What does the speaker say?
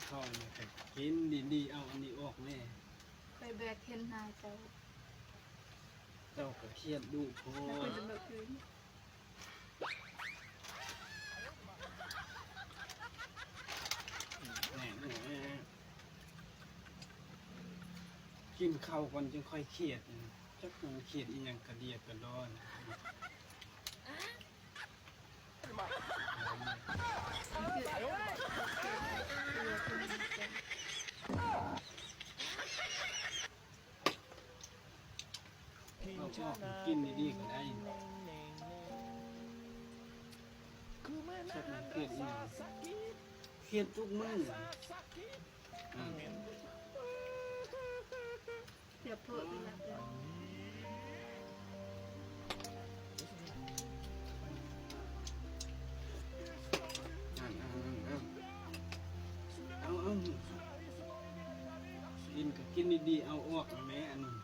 ເຂົ້າແລ້ວກໍກິນດີໆ ເອົາອັນນີ້ອອກແດ່. ຂ້ອຍບໍ່ຢາກເຫັນໜ້າເຈົ້າ. ເຈົ້າກໍຄຽດດຸໂພດ. ກິນເຂົ້າກ່ອນຈຶ່ງຄ່ອຍຄຽດ. ຈັກມັນຄຽດອີ່ຫຍັງກະດຽກກະດໍນ. ເອົາອອກກິນດີໆກໍໄດ້. ຈັກມັນຄຽດອີ່ຫຍັງ ຄຽດທຸກມື້. ອືມ ເຈັບໂພດອີກແລ້ວ. ເອົາໆ ກິນກໍກິນດີໆ ເອົາອອກແມ່ ອັນນີ້.